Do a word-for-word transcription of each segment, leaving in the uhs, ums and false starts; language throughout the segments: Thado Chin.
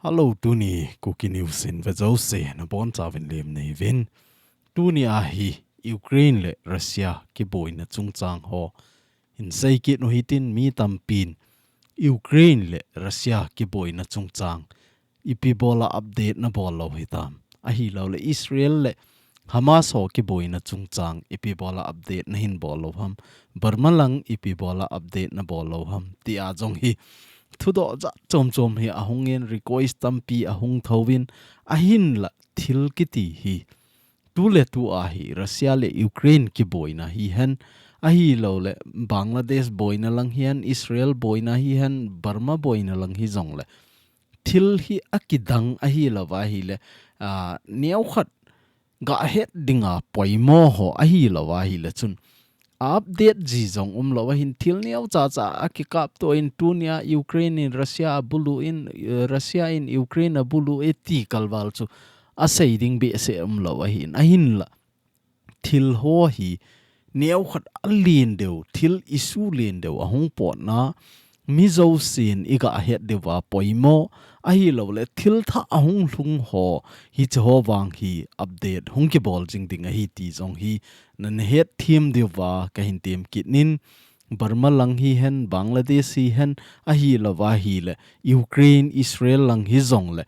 Hello, tuni Kuki News in ve jouse nabonchauvin lemna hiuvin. Tuni ahi Ukraine le Russia kiboina chungchang ho hin seikit u hitin, mi tampin Ukraine le Russia kiboina chungchang ipi bola update nabol lou hitam, ahilouleh Israel le Hamas ho kiboina chungchang ipi bola update nahin bol lou ham, Burma lang ipi bola update nabol lou ham, tia jong hi thudoh jat chom chom hi ahungin, request tampi ahung thouvin, ahinla thil kiti hi tuletu ahi Russia le Ukraine kiboina hihen, ahilouleh Bangladesh boina lang hihen, Israel boina hihen, Burma boina lang hijongle thil hi akidang ahilouva ahile, ah, neokhat gahet dinga poimo ho ahilouva ahile chun update ji jong umlou ahin, thil neocha cha akikapto in, tunia Ukraine in Russia abulu in, eh, Russia in Ukraine abulu e ti kalval chu asei ding behseh umlou ahin, ahinla thil ho hi neokhat alen deu, thil issue len deu ahung potna, mi jousen igahet diuva poimo, ahilouleh thil thah ahung lhung ho, hiche ho vang hi update hung kibol jing ding ahi ti jong hi nana hetthem diuva kahin temkit in, Burma lang hihen, Bangladesh hihen, ahilouva ahile Ukraine, Israel lang hijongle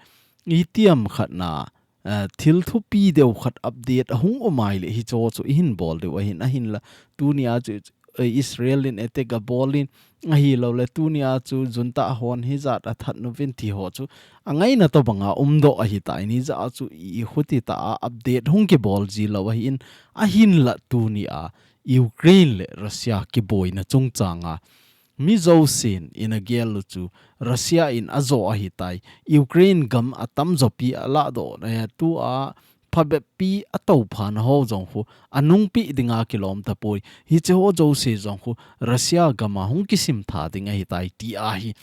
itiham khatna, eh, thil thupi deu khat update ahung um ahile hicheho chu ihin bol diu ahin, ahinla tunia chu, eh, Israel in attack abol in, ahilouleh tunia chu junta hon hijat athat uvin ti ho chu angaina tobanga umdoh ahitai, nijeh a chu i khuti tah a update hung kibol ji lou ahin, ahinla tunia Ukraine le Russia kiboina chungchanga mi jousen ina gel u chu Russia in ajo ahitai, Ukraine gam atamjopi alahdoh, eh, tua phabeppi atouphana ho jong khu anungpeh dinga kilom tapoi, hicheho jouse jong khu Russia gama hung kisimtha ding ahitai ti ahi.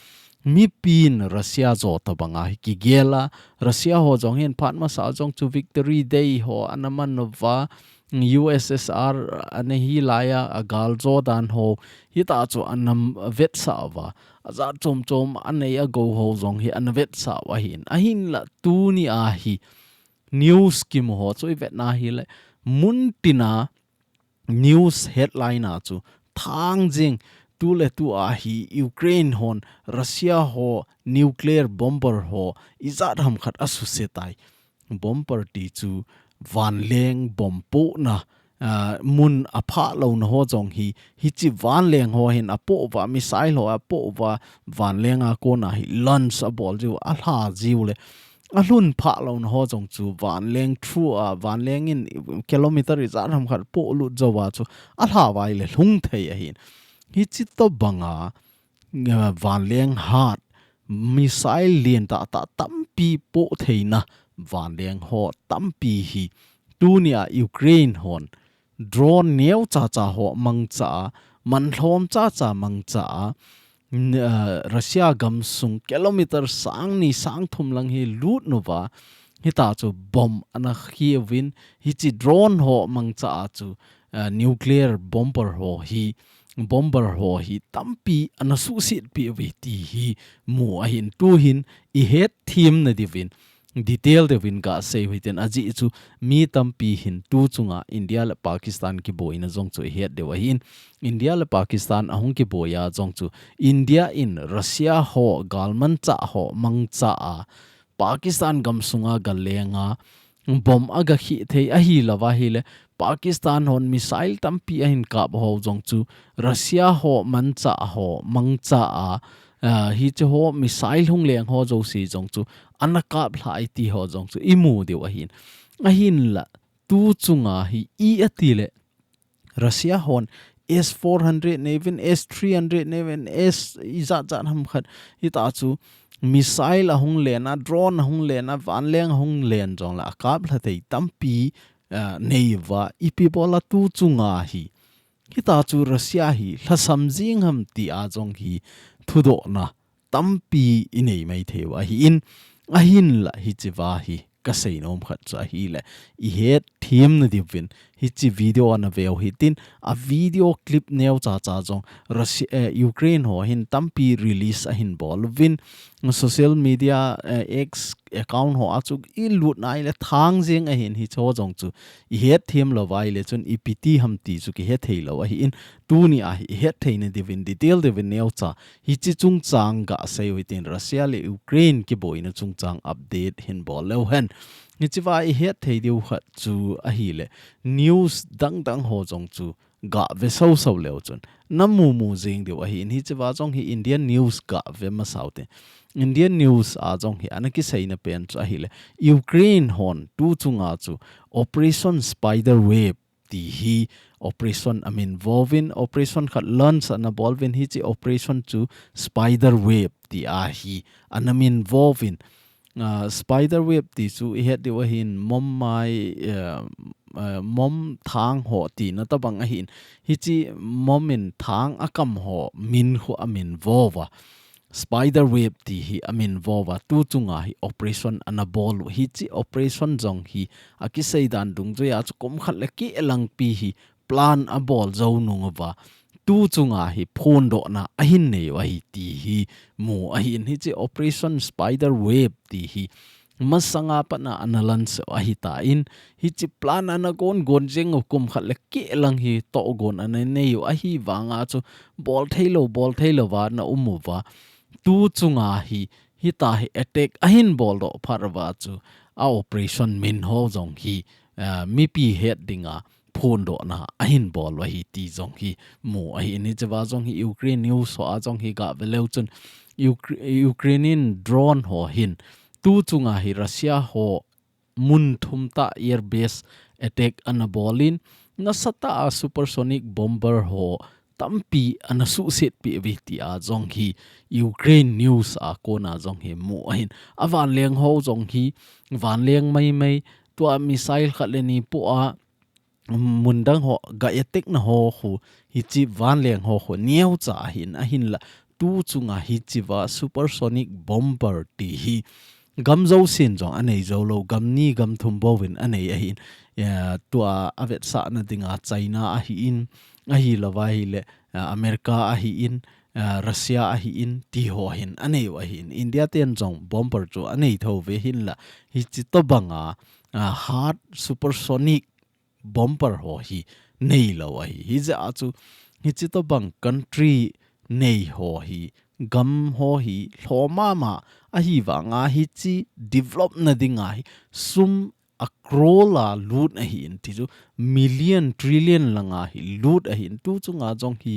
Mipin Russia jo tobanga hi kigel a, Russia ho jong hin phat masa jong chu Victory Day ho ana man uva, U S S R ana hilai a, agal jo dan ho, hitah chu ana vetsah uva, ajat chom chom anei agou ho jong hi ana vetsah u ahin, ahinla tunia hi news kimu ho chu ivetna hile, muntina news headline a chu thang jing, tuletu ahi Ukraine hon Russia ho nuclear bomber ho ijat ham khat asuse tai. Bomber ti chu vanleng bomb pohna, ah, mun aphah louna ho jong hi, hiche vanleng ho hin apoh uva, missile ho apoh uva, vanleng a kona hi launch abol jiu, alha jiu le, alhun phah louna ho jong chu vanleng through a, vanleng in kilometer ijat ham khat polut jouva chu alha uva ahile lhung thei ahin. Hiche tobanga, eh, vanleng hat, missile lentah tah tampi poh theina vanleng ho tampi hi tunia Ukraine hon drone neocha cha ho mangcha a, manlhom cha cha mangcha a, n-, eh, Russia gamsung kilometer sang ni sang thum lang hi lut uva, hitah chu bomb ana khih uvin, hiche drone ho mangcha a chu, eh, nuclear bomber ho hi, bomber ho hi tampi ana suhsetpeh uve ti hi mu ahin, tuhin ihetthem nadiuvin, detail deuvin gasei u hitin, ajeh chu mi tampi hin tu chunga India le Pakistan kiboina jong chu ihet diu ahin, India le Pakistan ahung kiboi a jong chu India in Russia ho galmanchah ho mangcha a, Pakistan gamsunga galenga bomb agakhih thei ahilouva ahile, Pakistan hon missile tampi ahin kap ho jong chu Russia ho manchah ho mangcha a, ah, hiche ho missile hung leng ho jouse jong chu ana kap lhai ti ho jong chu imu diu ahin. Ahinla tu chunga hi i atile Russia hon S four hundred neuvin, S three hundred neuvin, S ijat jat ham khat, hitah chu missile ahung len a, drone ahung len a, vanleng ahung len jongle akap lha thei tampi, ah, neiuva, ipi bola tu chunga hi, hitah chu Russia hi lhasam jing ham tia jong hi thudohna tampi inei maithei u ahin, ahinla hichea hi kasei nom khat chu ahile, ihetthem nadiuvin hichi video ana veu hitin, a video clip neo cha cha jong Russia, eh, Ukraine ho hin tampi release ahin bol uvin, social media, eh, X account ho a chu i lut nai le thang jeng ahin hicho jong chu i het them lo vai le chun i piti ham ti chu ki het thei lo ahi in tuni a hi i het thei na divin detail divin neo cha hichi chungchang ga sei u hitin Russia le Ukraine kiboina chungchang update hin bol leu hen. Hichi va i het thei diu khat chu ahi le news dang dang ho jong chu ga ve sau sau leu chun na mu mu jing diu ahi in hichi va jong hi Indian news ga ve ma sau te. Indian news a jong hi ana ki sei na pen chu ahi le Ukraine hon tu chunga chu Operation Spider Web ti hi operation amin vovin operation khat launch ana bol vin hichi operation chu Spider Web ti a hi ana min vovin, ah, Spider Web ti chu i het diu ahin mom mai, eh, eh, mom thang ho ti na tabang ahin hichi mom in thang akam ho min khu amin vova. Spider Web ti hi amin vova tu chunga hi operation ana bol u hichi operation jong hi a ki sei dan dungjuia chu kum khat le ki elangpi hi plan a bol zo nung uva tu chunga hi phondohna ahin nei u ahi ti hi mu ahi in hichi Operation Spider Web ti hi masanga pat na ana launch u ahi ta in hichi plan ana gon gon jeng u kum khat le ki lang hi to gon ana nei u ahi vanga chu bol thei lo bol thei lo va na um uva tu chunga hi hita hi attack ahin bol doh phat uva chu a operation min ho jong hi, ah, mipi het dinga phondohna ahin bol u ahi ti jong hi mu ahi in hichi va jong hi Ukraine news ho a jong hi ga ve leu chun Ukra-, Ukrainian drone ho hin tu chunga hi Russia ho mun thum ta air base attack ana bol in nasa ta a supersonic bomber ho tampi ana suhset pi ve ti a jong hi Ukraine news a kona jong hi mu ahin a vanleng ho jong hi vanleng mai mai tua missile khat le ni po a mundang ho ga attack na ho khu hichi vanleng ho khu neo cha ahin ahin la tu chunga hichi va supersonic bomber ti hi gam zo sin jong anei zo lo gam ni gam thum bovin anei ahin, eh, tua avetsahna dinga China ahi in ahi lova hi le, eh, America ahi in, eh, Russia ahi in ti ho hin anei u ahi in India ten jong bomber chu anei tho ve hin la hichi to banga, ah, hard supersonic bomber ho hi nei lo ahi. Hi jeh a chu hichi to bang country nei ho hi gam ho hi lhoma ma ahi vanga hichi develop na dinga hi sum a crore a lut ahi in ti chu million trillion langa hi lut ahi in tu chunga jong hi,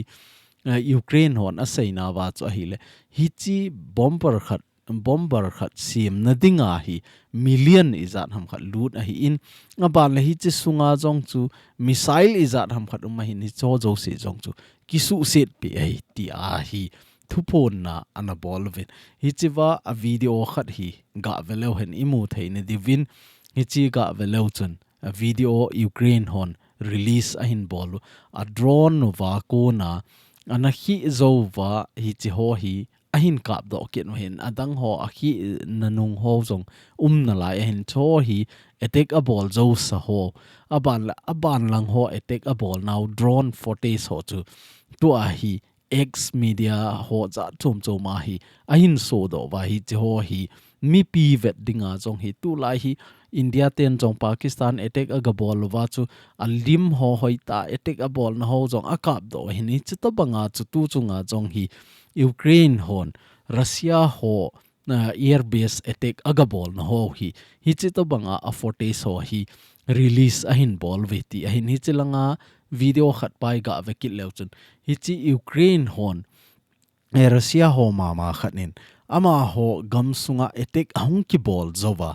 eh, Ukraine hon a seina va chu ahi le hichi bomber khat bomber khat siam na dinga hi million ijat ham khat lut ahi in a ban le hichi sunga jong chu missile ijat ham khat um ahin hicho jouse jong chu kisuhset pi ahi ti a hi thuphonna ana bol uvin hichi va a video khat hi ga ve leu hen i mu thei na divin hichi ga ve leu chun a video Ukraine hon release ahin bol u a drone uva kona ana khi zo va hichi ho hi ahin kap doh kit u hin adang ho a khi na nung ho jong um na lai ahin cho hi attack a bol zo sa ho a ban la a ban lang ho attack a bol nau drone footage ho chu tua hi X media ho jat chom chom a hi ahin so doh va hichi ho hi mipi vet dinga jong hi tulai hi India ten jong Pakistan attack a ga bol uva chu a lim ho hoi ta attack a bol na ho jong a kap doh hin hichi to banga chu tu chunga jong hi Ukraine hon Russia ho, ah, air base attack a ga bol na ho hi hichi to banga a footage ho hi release ahin bol ve ti ahin hichi langa video khat pai ga ve kit leu chun hichi Ukraine hon eh, Russia ho mama khat in ama ho gam sunga attack ahung kibol zo va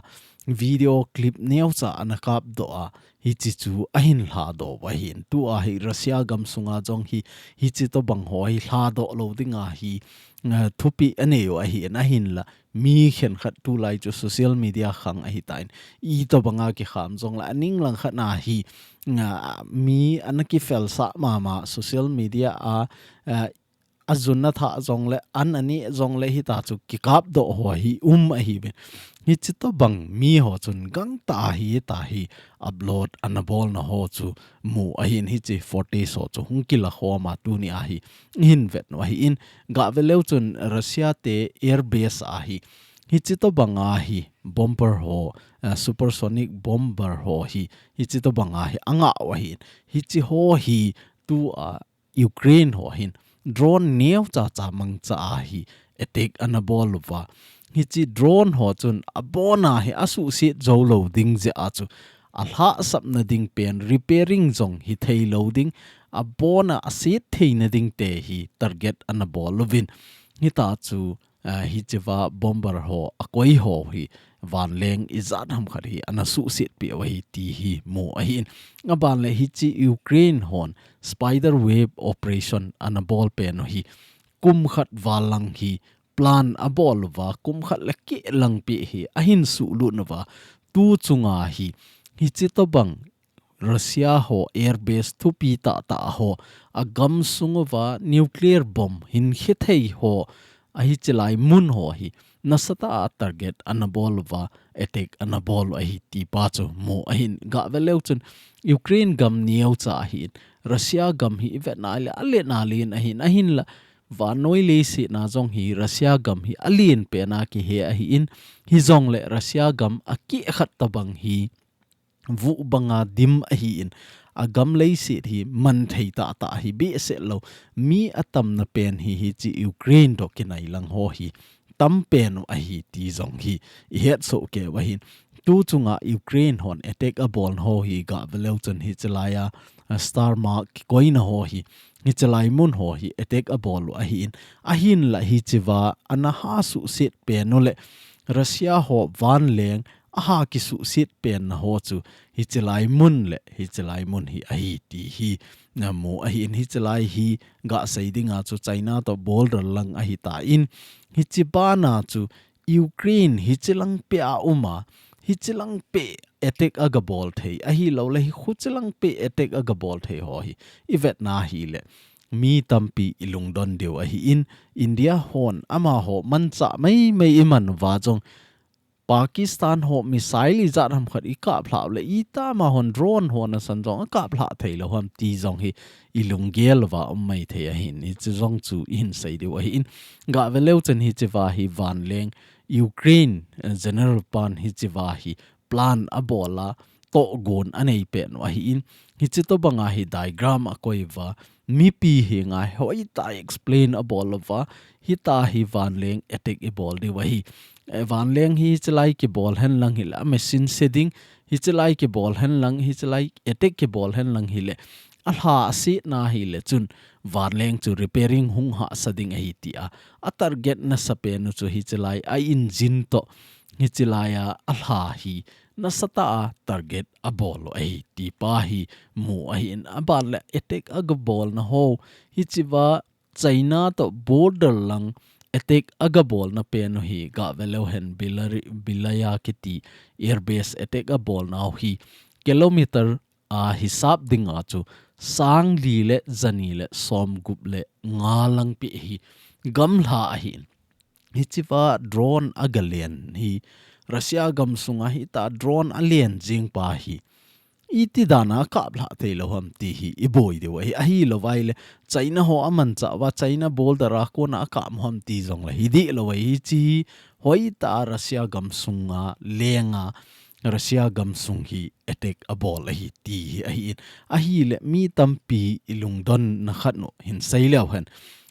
video clip neo cha ana kap doh a hichi chu ahin lha doh va hin tua hi Russia gam sunga jong hi hichi to bang ho hi lha doh lo dinga hi, eh, thupi anei u ahi in ahin la mi khen khat tulai chu social media khang ahi ta in i to banga ki kham jong la aning lang khat na hi, ah, mi ana ki fel sa mama social media a, ah, ajun athah jongle, an aneh jongle hita chu kikapdoh ho hi um ahiuvin. Hichi tobang mi ho chun gangtah a hita hi upload ana bolna ho chu mu ahin, hichi footage ho chu hung kilakhom a tuni a hi ihin vet u ahin, gah ve leu chun Russia te airbase a hi hichi tobang a hi bomber ho, eh, supersonic bomber ho hi hichi tobang a hi angah u ahin, hichi ho hi tua Ukraine ho hin drone neocha cha mangcha a hi attack ana bol uva. Hichi drone ho chun abon a hi asuhset jou lou ding jeh a chu alhahsapna ding pen repairing jong hithei lou ding, abon a aset theina ding te hi target ana bol uvin. Hita chu, ah, hichiva bomber ho, akoi ho hi vanleng ijat ham khat hi ana suhset peh u ahi ti hi mu ahin. Aban le hichi Ukraine hon spider web operation ana bol pen u hi kum khat val lang hi plan abol uva, kum khat le keh lang peh hi ahin suhlut uva, tu chunga hi hichi tobang Russia ho airbase thupi tahtah ho, agam sung uva nuclear bomb hin khethei ho, ahichi lai mun ho hi nasatah a target ana bol uva, attack ana bol u ahi ti pa chu mu ahin. Gah ve leu chun Ukraine gam neocha ahin, Russia gam hi ivet na le alen alen ahin, ahinla vannoi leiset na jong hi Russia gam hi alen pen a kihe ahin, hijongle Russia gam akeh khat tobang hi vuh banga dim ahin, agam leiset hi manthei tahtah hi behseh lou, mi atamna pen hi hichi Ukraine toh kinai lang ho hi tam pen u ahi ti jong hi ihet soh kei u ahin. Tu chunga Ukraine hon attack abol ho hi gah ve leu chun hichi lai a, a, Star Mark kikoina ho hi hichi lai mun ho hi attack abol u ahin, ahinla hichiva ana ha suhset pen u le Russia ho vanleng aha kisuhset penna ho chu hichi lai mun le hichi lai mun hi ahi ti hi namu ahin. Hichi lai hi gah sei dinga chu China toh border lang ahitan, hichi bana chu Ukraine hichi lang peh a um a, hichi lang peh attack aga bol thei, ahilou le hi khuchi lang peh attack aga bol thei ho hi ivet na hile mi tampi ilungdon diu ahin. India hon amaho manchah maimai iman uva jong Pakistan ho missile ijat ham khat ikap lhah u le, itama hon drone ho nasan jong akap lhah thei lou ham ti jong hi ilunggel uva um maithei ahin, hichi jong chu ihin sei diu ahin. Gah ve leu chun hichiva hi vanleng Ukraine, eh, general pan hichiva hi plan abol a, tohgon anei pen u ahin, hichi tobanga hi diagram akoi uva, mipi henga hoitah explain abol uva, hita hi vanleng attack ibol diu ahi. Eh, vanleng hi hichi lai kibol hen lang hile, a machine se ding, hichi lai kibol hen lang, hichi lai attack kibol hen lang hile, alha asetna hile chun vanleng chu repairing hung hahsa ding ahi tia, a target nasa pen u chu hichi lai a engine toh, hichi lai a alha hi nasatah a target abol u ahi ti pa hi mu ahin. Aban le attack aga bolna ho, hichiva China toh border lang attack aga bolna pen u hi gah ve leu hen Bilari-, Bilaya kiti airbase attack abolna u hi kilometer a hisap dinga chu sang li le jani le som gup le nga lang peh hi gamla ahin. Hichiva drone aga len hi Russia gam sunga hita drone alen jing pa hi iti dana akap lhah thei lou ham ti hi iboi diu ahi, ahilou vai le China ho amanchah uva, China border a kona akap u ham ti jong le hi dih lou ahi, hichi hoitah a Russia gam sunga lenga Russia gam sung hi attack abol ahi ti hi ahin. Ahile mi tampi ilungdonna khat u hin sei leu hen.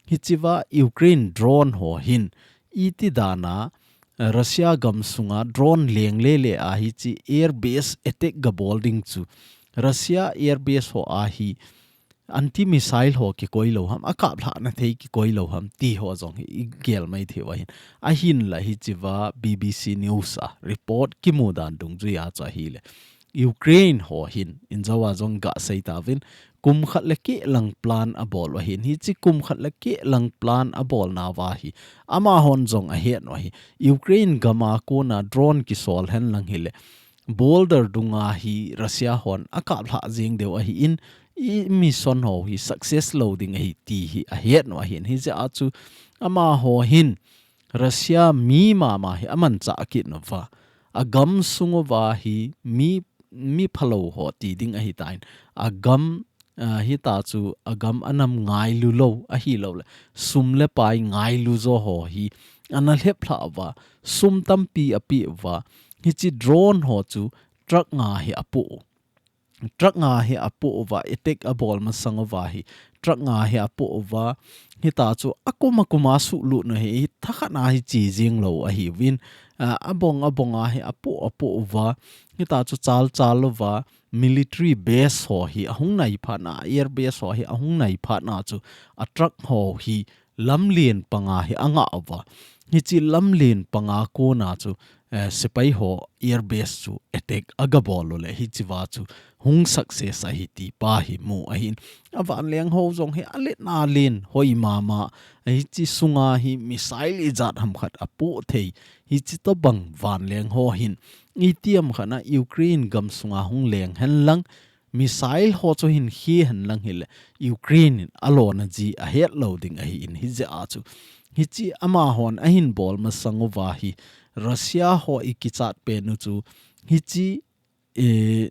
Hichiva Ukraine drone ho hin iti dana, eh, Russia gam sunga drone leng lele a hichi airbase attack ga bol ding chu Russia airbase ho a hi anti missile ho kikoi lou ham, akap lhahna thei kikoi lou ham ti ho jong hi igel mai thei u ahin. Ahinla hichiva B B C News a report kimu dan dungjuia chu ahile Ukraine ho hin, injo a jong ga sei tauvin, kum khat le keh lang plan abol u ahin, hichi kum khat le keh lang plan abolna uva hi amahon jong ahet u ahi. Ukraine gam a kona drone kisol hen lang hile border dunga hi Russia hon akap lhah jeng diu ahin, i mission ho hi success lou ding ahi ti hi ahet u ahin. Hijeh a chu amaho hin Russia mi mama hi amanchah kit uva, agam sung uva hi mi, mi phalou ho ti ding ahitan, agam, ah, hita chu agam anam ngailu lou ahilouleh sum le pai ngailu jo ho hi ana lhep lhah uva, sum tampi ape uva, hiche drone ho chu truck nga hi apoh u. Truck nga hi apoh uva, attack abol masang uva hi truck nga hi apoh uva, hita chu akum akum a suhlut u hi, thakhat a hi che jing lou ahiuvin, ah, abong abong a hi apoh apoh uva, hita chu chal chal uva, military base ho hi ahung nai phat na, air base ho hi ahung nai phat na chu a truck ho hi lamlen panga hi anga uva. Hiche lamlen panga kona chu, eh, sepai ho air base chu attack aga bol u le, hichea chu hung success ahi ti pa hi mu ahin. A vanleng ho jong hi alet na len hoi mama, hiche sunga hi missile ijat ham khat apoh thei, hiche tobang vanleng ho hin itiham khat na Ukraine gam sunga hung leng hen lang, missile ho chu hin khi hen lang hile, Ukraine in alona ji ahet lou ding ahin, hijeh a chu hiche amahon ahin bol masang uva hi Russia ho ikichat pen u chu hiche, eh,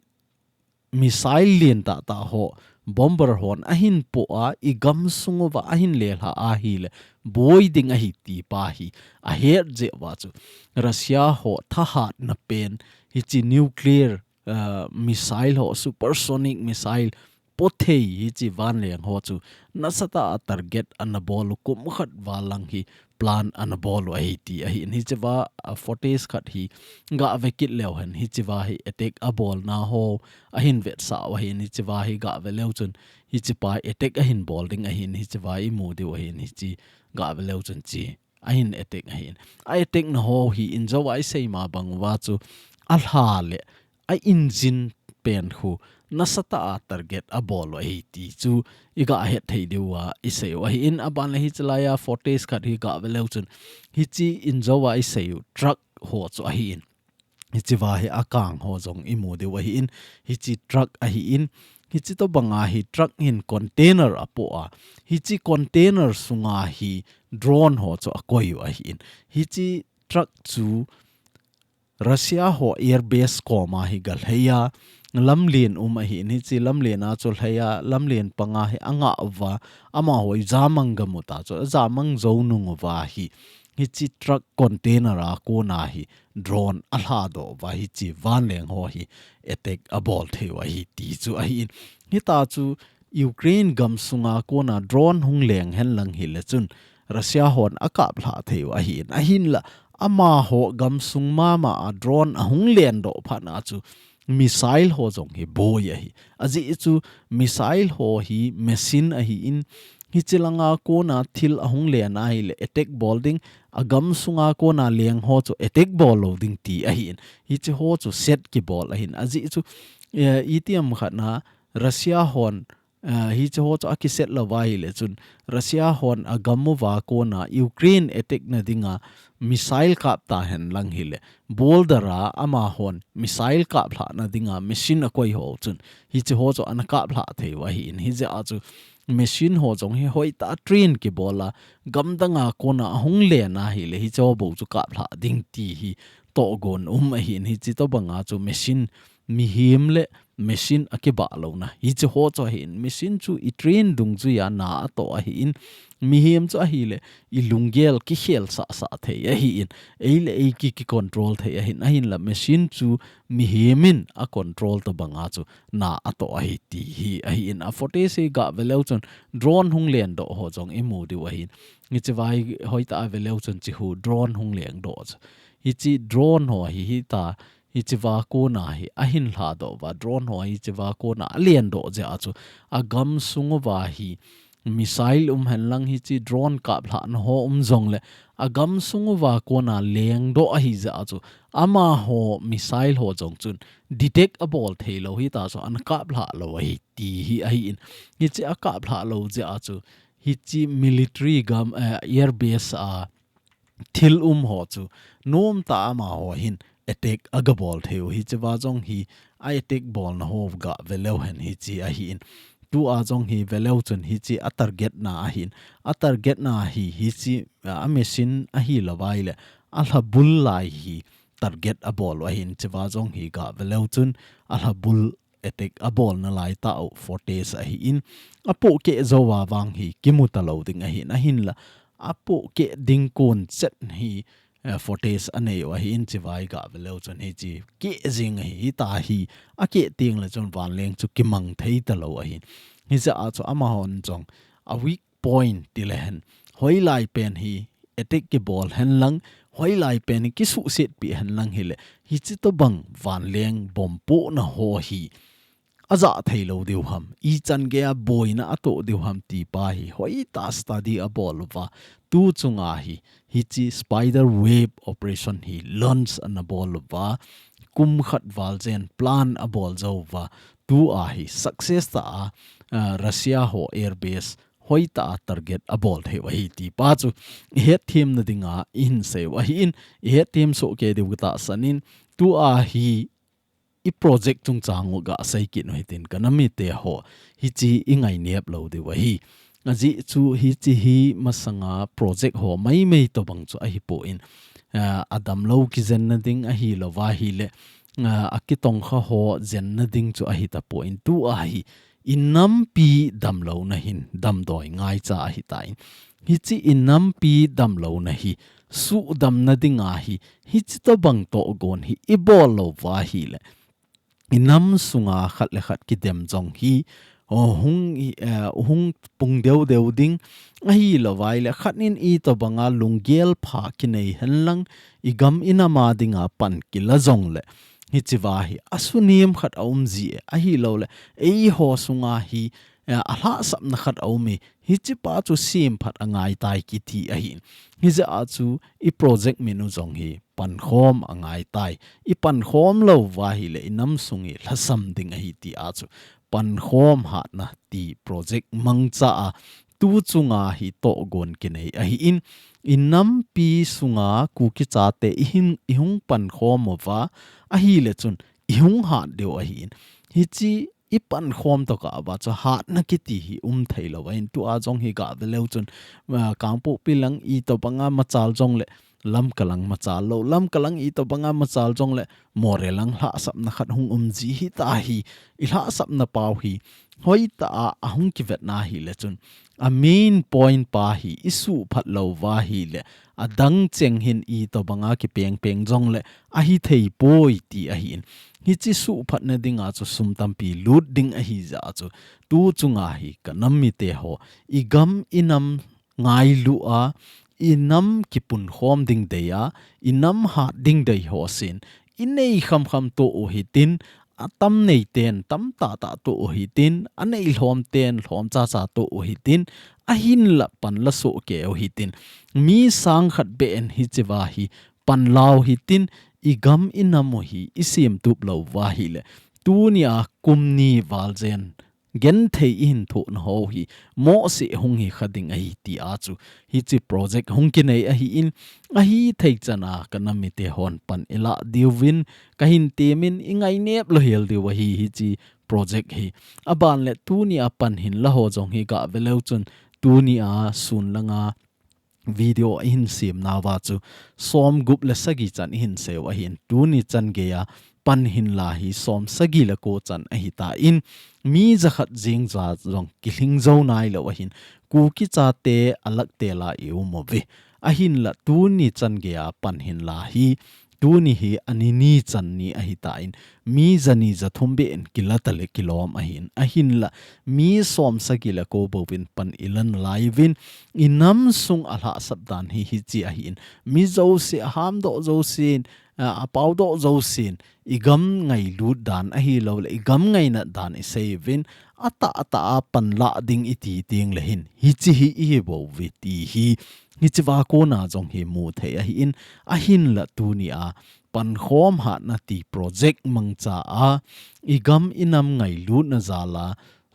missile len tah tah ho bomber hon ahin poh a, igam sung uva ahin lelha ahile boi ding ahi ti pa hi ahet jeh uva chu Russia ho thahatna pen hiche nuclear, ah, missile ho, supersonic missile poh thei hiche vanleng ho chu nasatah a target ana bol u, kum khat val lang hi plan ana bol u ahi ti ahin. Hichea, ah, footage khat hi gave kit leu hen, hichea hi attack abolna ho ahin vetsah u ahin, hichea hi gave leu chun hichepa attack ahin bol ding ahin, hichea imu diu ahin, hiche gave leu chun hiche ahin attack ahin. A attack na ho hi injo a isei ma bang uva chu alha le a engine pen khu nasatah a target abol u ahi ti chu iga het thei diu a isei u ahin. Aban le hiche laiya footage khat hi gave leu chun hiche injo a isei u truck ho chu ahin. Hichea hi akang ho jong imu diu ahin. Hiche truck ahin. Hiche tobanga hi truck hin container apoh a, hiche container sunga hi drone ho chu akoi u ahin. Hiche truck chu Russia ho air base koma hi galhei a, lamlen um ahin, hiche lamlen a chu lhei a, lamlen panga hi anga uva, amaho ijamang gamu ta chu, ajamang jou nung uva hi, hiche truck container a kona hi drone alha doh uva, hiche vanleng ho hi attack abol thei u ahi ti chu ahin. Hita chu Ukraine gam sunga kona drone hung leng hen lang hile chun Russia hon akap lha thei u ahin. Ahinla amaho gam sung mama a drone ahung len doh phat na chu missile ho jong hi boi ahi. Ajeh chu missile ho hi machine ahin, hiche langa kona thil ahung len ahile attack bol ding, agam sunga kona leng ho chu attack bol lou ding ti ahin. Hiche ho chu set kibol ahin. Ajeh chu, eh, itiham khat na Russia hon, ah, hiche ho chu akiset lou va ahile chun Russia hon agam uva kona Ukraine attack na dinga missile kap ta hen lang hile, border a amahon missile kap lhah na dinga machine akoi ho chun hiche ho chu ana kap lha thei u ahin. Hijeh a chu machine ho jong hi hoitah a train kibol a, gam danga kona ahung len ahile hiche ho bou chu kap lha ding ti hi tohgon um ahin. Hiche tobanga chu machine, mihem le machine akibah louna hiche ho chu ahin. Machine chu itrain dungjuia na atoh ahin, mihem chu ahile ilunggel kikhel sah sah thei ahin, ei le ei ki, kicontrol thei ahin. Ahinla machine chu mihem in acontrol tobanga chu na atoh ahi ti hi ahin. A footage hi gave leu chun drone hung len doh ho jong imu diu ahin. Hichea hi hoitah a ve leu chun hiche hu drone hung len doh chu, hiche drone ho hi hita, hichea kona hi ahin lha doh uva, drone ho hichea kona alen doh jeh a chu agam sung uva hi missile um hen lang, hiche drone kap lhah na ho um jongle agam sung uva kona leng doh ahi jeh a chu amaho missile ho jong chun detect abol thei lou, hita chu ana kap lha lou ahi ti hi ahin. Hiche akap lha lou jeh a chu hiche military gam, eh, air base a thil um ho chu nomtah a amaho hin attack aga bol thei u. Hichea jong hi a attack bolna ho gave leu hen hiche ahin. Tua jong hi veleu chun hichi a target na ahin. A target na hi hichi, ah, a machine ahi lou vai le. A lhabul lai hi target abol u ahin. Chiva jong hi ga veleu chun a lhabul attack abol na lai tau fortress ahin. A pohkeh jou a vang hi kimu talou ding ahin. Ahinla a pohkeh ding kon chet hi eh, fortress anei u ahin. Chiva hi ga veleu chun hichi keh jing ahi. Hita hi a keh teng le chun vanleng chu kimang thei talou ahin. Hijeh a chu amahon jong a weak point ti le hen. Hoilai pen hi attack kibol hen lang, hoilai pen hi kisuhset pi hen lang hile. Hichi tobang vanleng bomb pohna ho hi a jah thei lou diu ham, ichan gei a boina a toh diu ham ti pa hi hoitah a study abol uva. Tu chunga hi, hichi spider web operation hi launch ana bol uva. Kum khat val jen plan abol jou uva. Tua hi success tah a, ah, Russia ho airbase hoitah a target abol thei u ahi ti pa chu i hetthem na dinga i hin sei u ahin, i hetthem soh kei diu ka tahsan in, tua hi i project chungchang u ga sei kit u hitin ka nam mite ho, hichi i ngainep lou diu ahi. Ajeh chu hichi hi masanga project ho maimai tobang chu ahipon, ah, a damlou kijen na ding ahi lou va hile, ah, a kitongkha ho jen na ding chu ahi tapon, tua hi i nampi damlou na hin damdoi ngaicha ahi tan. Hichi i nampi damlou na hi suhdam na dinga hi, hichi tobang tohgon hi i bol lou va hile, i nam sunga khat le khat kidem jong hi, oh, hung, eh, hung pung deu deu ding ahi lou vai le, khat in i tobanga lunggel pha kinei hen lang, i gam i nam a dinga pan kila jong le, hichi va hi a sunem khat a um ji e, ahi lou le, eiho sunga hi, eh, a lhahsapna khat a um e, hichi pa chu sem phat a ngai tai kiti ahin. Hijeh a chu i project min u jong hi pankhom a ngai tai. I pankhom lou va hile i nam sung hi lhasam ding ahi ti a chu pankhom hatna ti project mangcha a tu chunga hi tohgon kinei ahin, i nampi sunga Kuki chate i hin, i hung pankhom uva ahile chun i hung hat diu ahin. Hichi i pankhom tokah uva chu hatna kiti hi um thei lou ahin. Tua jong hi ga veleu chun, ah, Kangpokpi lang i tobanga machal jong le, Lamka lang machal lou, Lamka lang i tobanga machal jong le, Moreh lang lhahsapna khat hung um ji hita hi, i lhahsapna pau hi hoitah a, a hung kivetna hile chun, a main point pa hi i suhphat lou va hile, a dang cheng hin i tobanga kipeng peng jong le, ahi thei poi ti ahin. Hichi suhphat na dinga chu sum tampi lut ding ahi jeh a chu, tu chunga hi ka nam mite ho, i gam i nam ngailu a, i nam kipunkhom ding dei a, i nam hat ding dei ho sin, i nei kham kham toh u hitin, a tam nei ten tam tah tah toh u hitin, a nei lhom ten lhom cha cha toh u hitin, ahinla pan la soh kei u hitin, mi sang khat beh in hichi va hi pan la u hitin, i gam i nam u hi i sem tup lou va hile, tuni a kum ni val jen genthei i hin thoh na ho hi mohseh hung hi kha ding ahi ti a chu, hichi project hung kinei ahin, ahi thei chan a ka nam mite hon pan i la diuvin ka hin temin, i ngainep lou hel diu ahi hichi project hi. A ban le tuni a pan hin la ho jong hi ga veleu chun, tuni a sun langa video i hin sem nauva chu, som gup le sagi chan i hin sei u ahin, tuni chan gei a pan hin la hi som sagi le ko chan ahi tan, mi jakhat jeng ja jong kilhing jou nai lou ahin, Kuki chate a lak tel a i um uve. Ahinla tuni chan gei a pan hin la hi, tuni hi a ni ni chan ni ahi tan, mi ja ni ja thum beh in kila ta le kilom ahin. Ahinla mi som sagi le ko bou vin pan i la nalai uvin, i nam sung a lhahsap dan hi hichi ahin. Mi jouse a hamdoh jousen, a, a paodoh jousen, i gam ngailut dan ahi lou le, i gam ngainat dan i sei uvin, a tah a tah a pan la ding i ti teng le hin, hichi hi i hi bou ve ti hi, hichi va kona jong hi mu thei ahin, ahinla tuni a pankhom hatna ti project mangcha a, i gam i nam ngailutna jal a,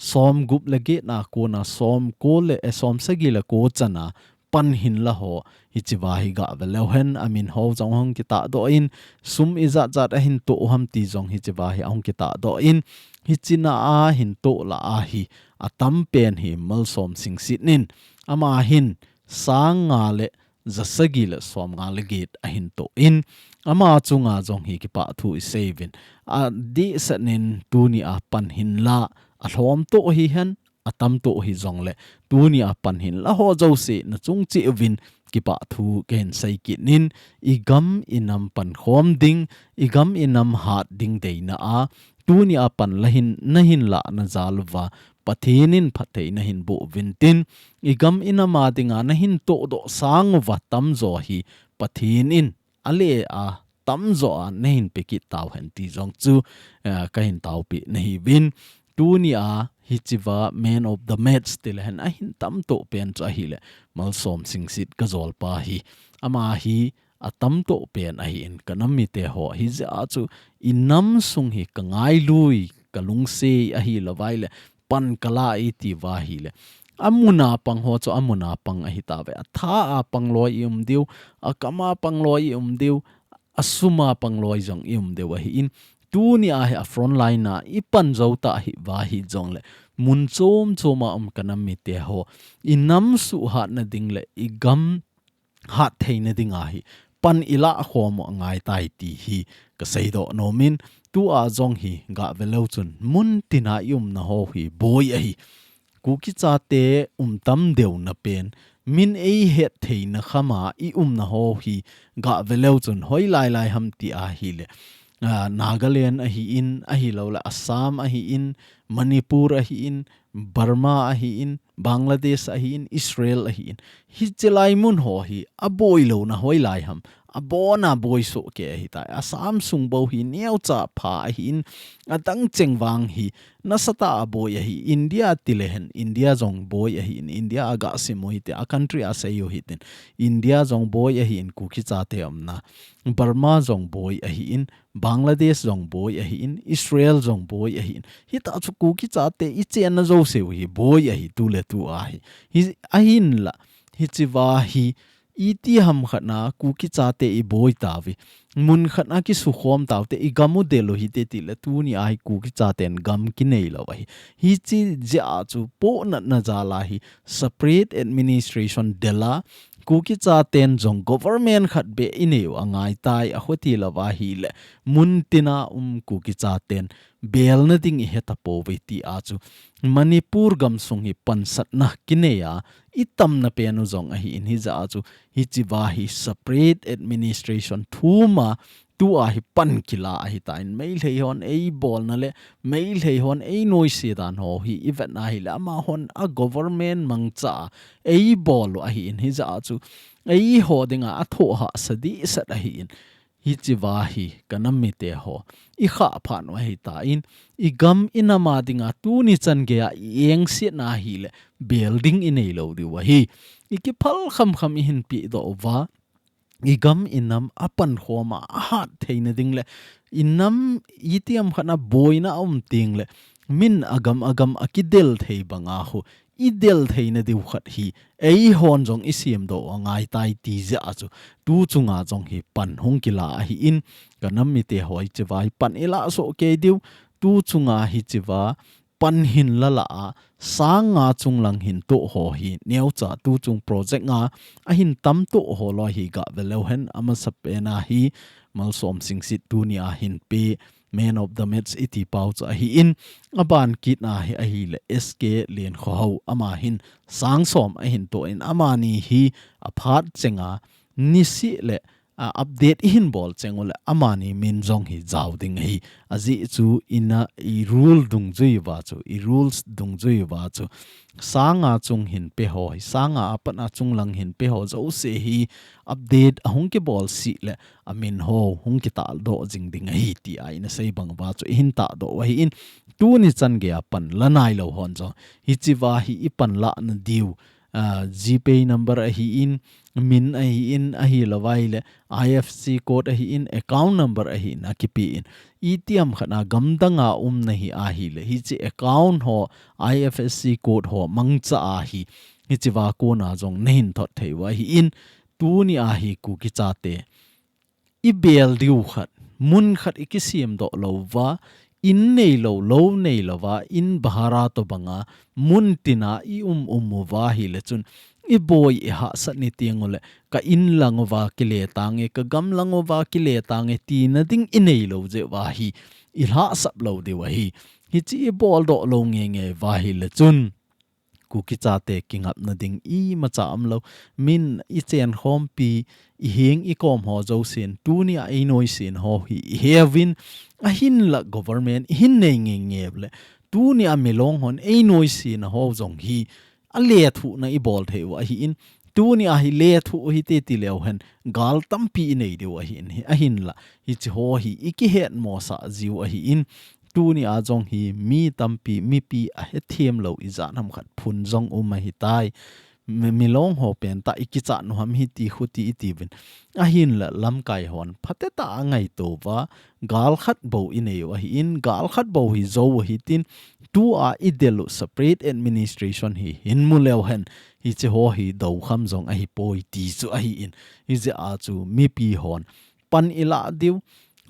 som gup le get na kona som ko le, eh, som sagi le ko chan a, pan hin la ho, hichiva hi gah ve leu hen, amin ho jong hung kitah doh in, sum ijat jat ahin toh u ham ti jong hichiva hi ahung kitah doh in, hichina ahin toh lah a hi, atam pen hi Malsom Singsit in, ama hin sang nga le ja sagi le som nga le get ahin toh in, ama chunga jong hi kipah thu isei uvin. Adeh seh in tuni a pan hin la, alhom toh hihen, atam toh hijong le, tuni a pan hin la ho jouse na chung cheh uvin kipah thu kahin sei kit in, igam inam pan khom ding, igam inam hat ding deina a, tuni a pan la hin, na hin lah na jal uva, Pathen in phattheina hin boh uvin tin, igam inam a dinga na hin toh doh sang uva tamjo hi, Pathen in ale a tamjo a na hin pe kit tau hen ti jong chu, eh, kahin taopi nahi uvin. Tuni a hichiva man of the match ti le hen ahin tam toh pen chu ahile Malsom Singsit ka jol pa hi. Ama hi atam toh pen ahin ka nam mite ho hijeh a chu inam sung hi ka ngailui ka lungset ahilou vai le pan ka la iti uva ahile. Amun a pang ho chu amun a pang ahi tauve. Atha a pang loi i um diu, akam a pang loi i um diu, asum a pang loi jong i um diu ahin. Tuni a hi a front line a i pan jou ta hi uva hijong le. Mun chom chom a um ka nam mite ho. Inam suhhat na ding le igam hat theina dinga hi pan i lah khom u angai tai ti hi ka seidoh nom in, tua jong hi gah ve leu chun mun tina i umna ho hi boi ahi. Kuki chate um tam deu na pen, min ei het theina kham a i umna ho hi gah ve leu chun hoilai lai ham ti ahile, ah, Nagaland ahin, ahilou le Assam ahin, Manipur ahin, Burma ahin, Bangladesh ahin, Israel ahin. Hiche lai mun ho hi aboi louna hoilai ham. Abon a boi soh kei ahi tai. Assam sung bou hi neocha pha ahin, adang cheng vang hi nasatah a boi ahi. India ti le hen, India jong boi ahin, India a gah sim u hite, a country a sei u hitin. India jong boi ahin, Kuki chate umna. Burma jong boi ahin, Bangladesh jong boi ahin, Israel jong boi ahin. Hita chu Kuki chate i chenna jouse u hi boi ahi tu le tu a hi. Hi ahin la, hichiva hi iti ham khat na Kuki chate i boi tauve. Mun khat na kisukhom taute i gam u del u hite ti le tuni a hi Kuki chaten gam kinei lou ahi. Hiche jeh a chu pohnatna jal a hi separate administration del a Kuki chaten jong government khat beh i nei u angai tai, akhoti lou va ahile mun tina um Kuki chaten belna ding i heta pouve ti a chu Manipur gam sung hi pansatna kinei a i tamna pen u jong ahin hijeh a chu hichiva hi separate administration thum a tua hi pan kila ahi tan Meitei hon ei bolna le Meitei hon ei noise dan ho hi i vetna ahile amahon a government mangcha a ei bol u ahin hijeh a chu eiho dinga athoh hahsa dehset ahin hichiva hi ka nam mite ho i khah phat u ahi tan i gam i nam a dinga tuni chan gei a i engsetna ahile bel ding i nei lou diu ahi i kiphal kham kham i hin pehdoh uva i gam i nam a pankhom a, a hat theina ding le, i nam i tiam khat na boina a um teng le, min agam agam a kidel thei banga khu, i del theina diu khat hi, eihon jong i siamdoh u angai tai ti jeh a chu, tu chunga jong hi pan hung kila ahi in, ka nam mite ho hichiva hi pan i lah soh kei diu, tu chunga hichiva, pan hin la lah a, sang nga chunglang hin toh ho hi, neocha tu chung project nga, a hin tam toh ho loi hi gah ve leu hen, a masapen a hi, Malsom Singsit tuni a hin pe, man of the match i ti pau chu ahi in, a ban kit na hi ahile S K Lenkhohao, ama hin sang som a hin toh in, amani hi a phat chenga, nisih le, a, update i hin bol cheng u le, amani min jong hi jao ding ahi. Ajeh chu i na i rule dungjui uva chu, i rules dungjui uva chu. Sang nga chung hin pe ho hi, sang nga a pat a chunglang hin pe ho jouse hi update a hung kibol sih le, a min ho hung kitahdoh jing ding ahi ti a i na sei bang uva chu i hin tahdoh u ahi in. Tuni chan gei a pan la nai lou hon jong. Hichiva hi i pan lah na diu. Ah, GPay number ahi in, min ahi in, ahilou vai le, I F S C code ahi in, account number ahi in, a kipe in. I tiam khat na gamdang a um na hi ahile, hichi account ho, I F S C code ho, mangcha a hi, hichea kona jong nahin thot thei u ahin, tuni a hi Kuki chate i bel diu khat, mun khat i kisem doh lou va, in neilou, lou neilou va, in bhara tobanga, mun tina i um um uva ahile chun, i boi i hahsat ni teng ule, ka in lang uva kile tange, ka gam lang uva kile tange, tina ding i neilou jeh uva hi, i hahsat lou diu ahi. Hiche i bol doh lou nge nge uva ahile chun, Kuki chate kingapna ding imacha umlou. Min i chen khompi, i heng i kom ho jousen, tuni a ei noisen ho hi i heuvin, ahinla government i hin nei nge nge ule, tuni a Milong hon ei noisen ho jong hi, a lethuhna i bol thei u ahin, tuni a hi lethuh u hite ti leu hen, gal tampi i nei diu ahin, hi, ahinla, hiche ho hi i kihet mosah jiu ahin, tuni a jong hi mi tampi, mipi a hethem lou i jat ham khat phun jong um ahitai. Mi, Milong ho pen tah i kichat nu ham hiti khuti i tiuvin. Ahinla lamkai hon phatecha a ngaito uva, gal khat bou i nei u ahin, gal khat bou hi jou u hitin, tua i del u separate administration hi hin mu leu hen, hiche ho hi dokham jong ahi poi ti chu ahin, hijeh a chu mipi hon pan i lah diu,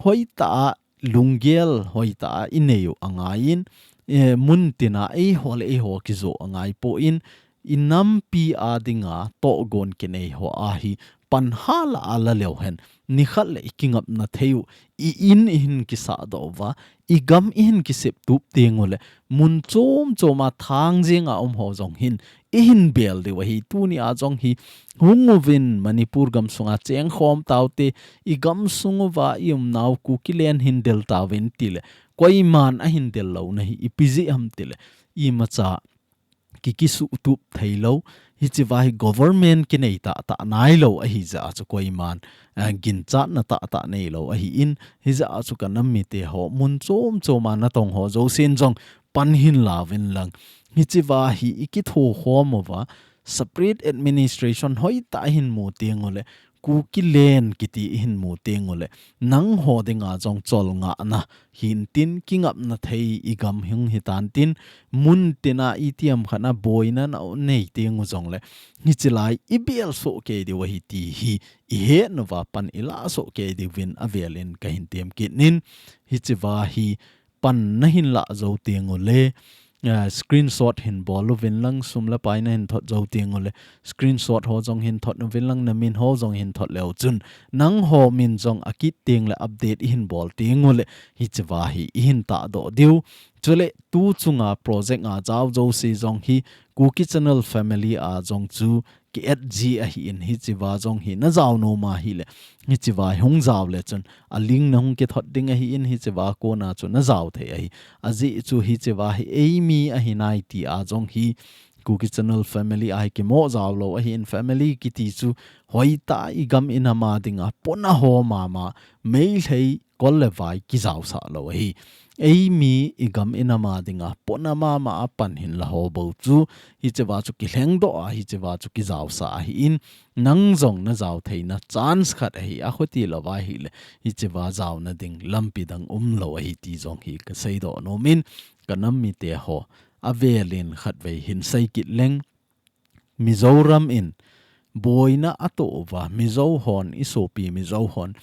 hoitah a lunggel hoitah a i nei u angaiyin, eh, mun tina eiho le eiho kijo angai poi, i nampi a dinga tohgon kinei ho a hi pan hala a la leu hen, nikhat le i kingapna thei u, i in i hin kisah doh uva, i gam i hin kisep tup teng ule, mun chom chom a thang jeng a um ho jong hin, i hin bel diu ahi, tuni a jong hi, hung uvin Manipur gam sunga cheng khom taute, i gam sung uva i umnau Kuki len hin del tauvin tile, koiman ahin del louna hi, ipi jeh ham tile, imacha ki, kisuhtup thei lou, hichea hi government kinei tahtah nai lou ahi jeh a chu koiman, eh, ginchatna tahtah nei lou ahin, hijeh a chu ka nam mite ho, mun chom chom a natong ho jousen jong pan hin lauvin lang. Hichea hi i kitho khom uva, separate administration hoitah a hin mu teng ule, Kuki len kiti i hin mu teng ule, nangho dinga jong cholngahna hintin, kingapna thei i gam hung hitan tin, mun tina itiham khat a boina na nei teng u jongle, hiche lai i bel soh kei diu ahi ti hi i het uva pan i lah soh kei diuvin avel in ka hin tem kit in, hichea hi pan na hin lah jou teng ule, eh, screenshot hin bol uvin lang, sum le pai na hin thot jou teng ule, screenshot ho jong hin thot uvin lang, na min ho jong hin thot leu chun, nangho min jong akit teng le update i hin bol teng ule, hichea hi i hin tahdoh diu. Chule tu chunga project a jao jouse jong hi Kuki Channel family a jong chu ki add ji ahin, hichea jong hi na jao nom ahile, hichea hung jao le chun a link na hung kithot ding ahin, hichea kona chu na jao thei ahi. Ajeh chu hichea hi eimi ahi nai ti a jong hi Kuki Channel family a hi kimo jao lou ahin, family kiti chu hoitah i gam i nam a dinga pona ho mama, Meitei kol le vai kijaosah lou ahi. Eimi i gam i nam a dinga pona mama a pan hin la ho bou chu, hichea chu kilhengdoh a, hichea chu kijaosah ahin, nang jong na jao theina chance khat ahi, akhuti lou va ahile, hichea jaona ding lampi dang umlou ahi ti jong hi ka seidoh nom in, ka nam mite ho, avel in khatvei hin sei kit leng, Mizoram in boina atoh uva, Mizo hon, i sopi Mizo hon,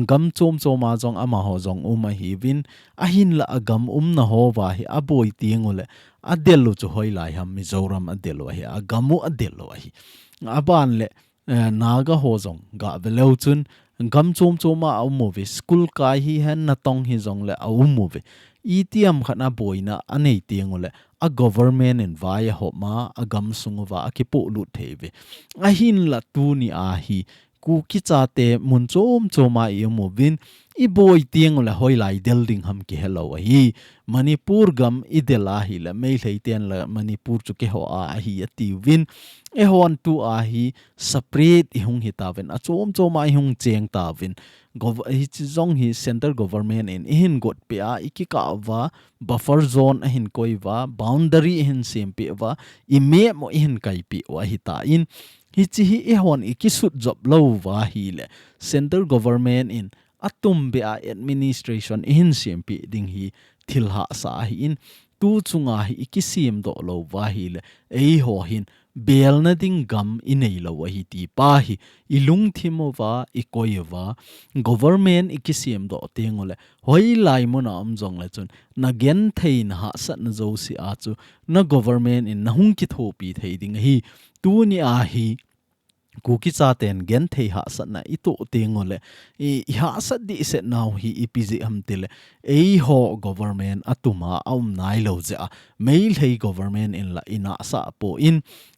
gam chom chom a jong amaho jong um ahiuvin, ahinla a gam umna ho va hi aboi teng ule, adel u chu hoilai ham, Mizoram adel u ahi, a gam u adel u ahi. Aban le, eh, Naga ho jong gave leu chun, gam chom chom a aum uve, school kai hihen, natong hijongle aum uve. Itiham khat a boina anei teng ule, a government in vai ahop ma, a gam sung uva akipohlut thei uve. Ahinla tuni a hi, Kuki chate mun chom chom a i um uvin, i boi teng ule hoilai del ding ham kihe lou ahi. Manipur gam i del ahile, Meitei ten le Manipur chu keiho a ahi atiuvin. Eihon tua hi separate i hung hitauvin, achom chom a i hung cheng tauvin. Gov-, hiche jong hi central government in i hin gotpeh a, i kikah uva, buffer zone ahin koi uva, boundary i hin sempeh uva, i map u i hin kaipeh u ahitan, hiche hi eihon i kisut jop lou uva ahile, central government in atumbeh a administration i hin sempeh ding hi thil hahsa ahin, tu chunga hi i kisemdoh lou uva ahile, eiho hin belna ding gam i nei lou ahi ti pa hi i lungthim uva, i koi uva, government i kisem doh teng uleh, hoilai mun a um jongleh chun, na genthei na hahsatna jouse a chu, na government in na hung kithopi thei ding ahi. Tuni a hi, Kuki chaten genthei hahsatna i toh teng uleh, i, i hahsat dihset nau hi ipi jeh ham tileh, eiho government a tum a a um nai lou jeh a, Meitei government in la i nahsah poi,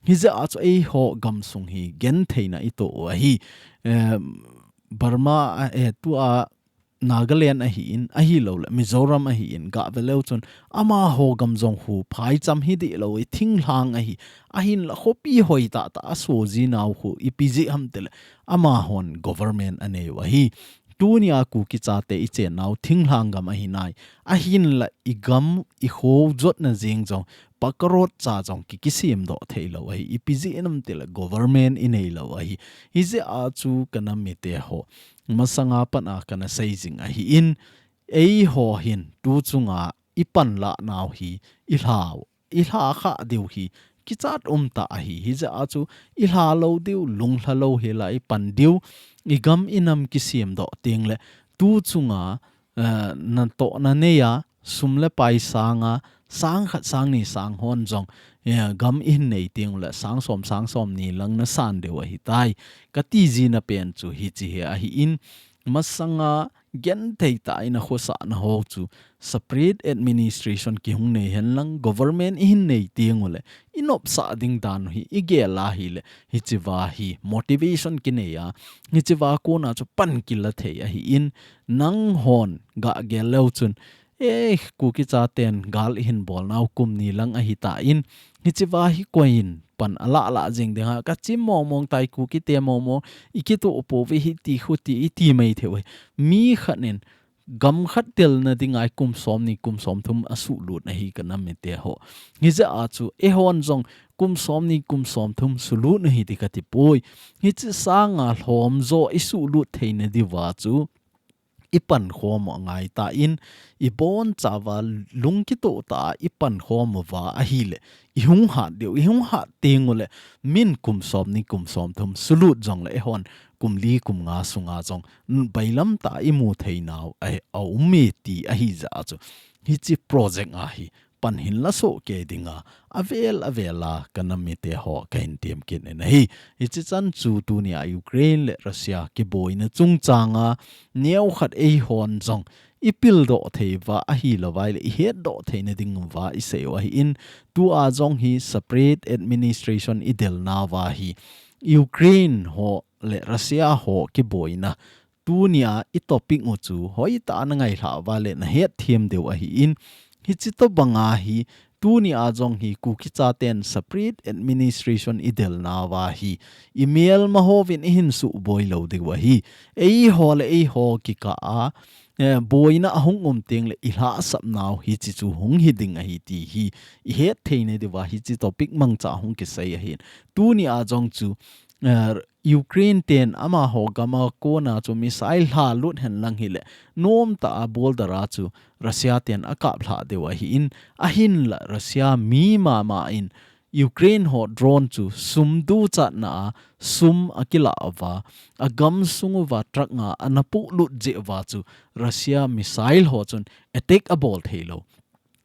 hijeh a chu eiho gamsung hi gentheina i toh u ahi. Em, Burma a, eh, tua Nagaland ahin, ahilouleh Mizoram ahin, gah ve leu chun, amaho gam jong khu phaicham hi dih lou, i thinglhang ahi, ahinla khopi hoi tahtah a soji nau khu, ipi jeh ham tileh, amahon government a nei u ahi. Tuni a Kuki chate i chen nau thinglhang gam ahi nai, ahinla i gam i kho jotna jeng jong, Pakarot cha jong ki, kisem doh thei lou ahi, ipi jeh ham tileh government i nei lou ahi. Hijeh a chu ka nam mite ho, masanga pat a kana sei jing ahin, eiho hin tu chunga i panlah nau hi, i lhau, i lha kha diu hi, kichat um tah ahi, hijeh a chu i lha lou diu, lunglha lou hel a i pan diu, i gam i nam kisem doh teng leh, tu chunga, eh, natohna nei a, sum le pai sang a, sang khat, sang ni, sang hon jong, eh, gam i hin nei teng uleh, sang som, sang som ni lang na san diu ahi tai. Ka ti jina pen chu hichi hi ahin, masanga genthei tah in a khosahna ho chu separate administration ki hung nei hen lang, government i hin nei teng uleh, i nopsah ding dan u hi i gel a hileh, hichi va hi motivation ki nei a, hichi va kon a chu pan kila thei ahin, nanghon gah gel leu chun, eh, Kuki chaten gal i hin bol nau kum ni lang ahi tan, hichi va hi koi in pan a lah lah jing ding ham, ka chim mong mong tai, Kuki te mong mong, i kitoh pouve hiti khuti i ti mai thei uve. Mi khat in gam khat telna ding a i kum som ni, kum som thum a sulut ahi ka nam mite ho. Hijeh a chu, eihon jong kum som ni, kum som thum sulut ahi ti ka ti poi. Hichi sang a lhom jo i sulut theina diu va chu, i pankhom u angai tan, i boncha uva lung kitoh tah a i pankhom uva ahileh, i hung hat diu, i hung hat teng uleh, min kum som ni, kum som thum sulut jongleh, eihon kum li, kum nga sunga jong, bailam tah a i mu thei nau a, a um e ti ahi jeh a chu, hichi project a hi pan hin la soh kei ding a, avel avel a ka nam mite ho ka hin tem kit in ahi. Hichi chan chu tuni a Ukraine le Russia kiboina chungchang a, neo khat eihon jong i pil doh thei uva ahilou vai leh i het doh theina ding uva i sei u ahin, tu a jong hi separate administration i del nauva hi Ukraine ho le Russia ho kiboina, tuni a i topic u chu hoitah a na ngailhah uva leh na het them diu ahin, hichi tobang a hi tuni a jong hi Kuki chaten separate administration i del nauva hi i melma hovin i hin suboi lou diu ahi. Eiho le eiho kikah a, eh, boina a hung um teng leh i lhahsap nau hichi chu hung hi ding ahi ti hi i het theina diu va hichi topic mangcha hung kisei ahin. Tuni a jong chu, eh, Ukraine ten amaho gam a kon a chu missile lha lut hen lang hileh, nom tah a border a chu Russia ten a kap lha diu ahin, ahinla Russia mi mama in Ukraine ho drone chu sum duchatna a sum a kilah uva, a gam sung uva truck nga a na puh lut jeh uva chu Russia missile ho chun attack a bol thei lou,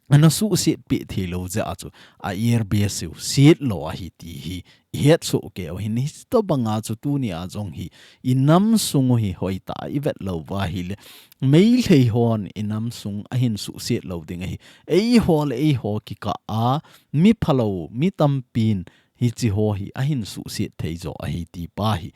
a na suhset peh thei lou jeh a chu a air base u set lou ahi ti hi i het soh kei u ahin, hichi tobang a chu tuni a jong hi i nam sung u hi hoitah a i vet lou uva hileh, Meitei hon i nam sung a hin suhset lou ding ahi. Eiho le eiho kikah a mi phalou, mi tampin hichi ho hi a hin suhset thei jo ahi ti pa hi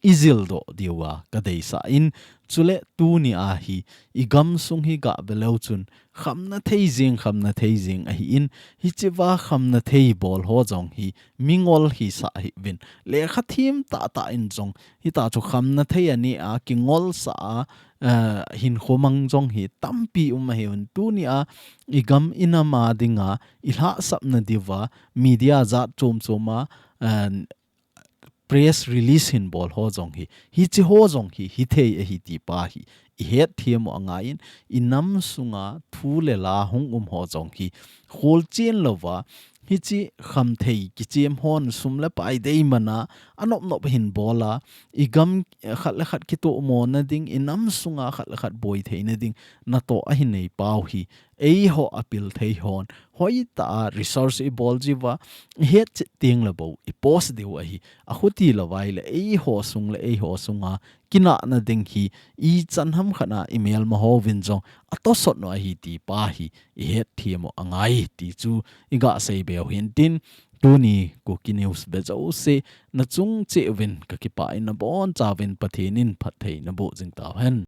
i jil doh diu a ka deisah in, chuleh tuni a hi i gam sung hi gah ve leu chun khamna thei jing, khamna thei jing ahin, hichi va khamna thei bol ho jong hi mingol hisah hih uvin, lekha them tahtah in jong hita chu khamna thei a ni a kingolsah a, eh, hinkho mang jong hi tampi um ahi un, tuni a i gam i nam a ding a i lhahsapna diu va media jat chom chom a, eh, press release hin bol ho jong hi, hichi ho jong hi, hithei ahi ti pa hi i het them u angai in, i nam sung a thu le la hung um ho jong hi kholchen lou va, hichi khamthei kichem hon sum le pai dei mana anop nop hin bola, i gam khat le khat kitoh mona ding, i nam sunga khat le khat boi theina ding natoh ahin nei pau hi, eiho apil thei hon hoitah a research i bol jiuva, i het chet teng le bou i post diu ahi. Akhuti lou vai le eiho sung le eiho sunga kinahna ding hi ichan ham khat a i melma hovin jong atosot nau ahi ti pa hi i het them u angai ti chu i gah sei beu hin tin, tuni Kuki News ve jouse nachung cheh uvin kakipah in, nabonchauvin Pathen in phatthei naboh jing tauhen.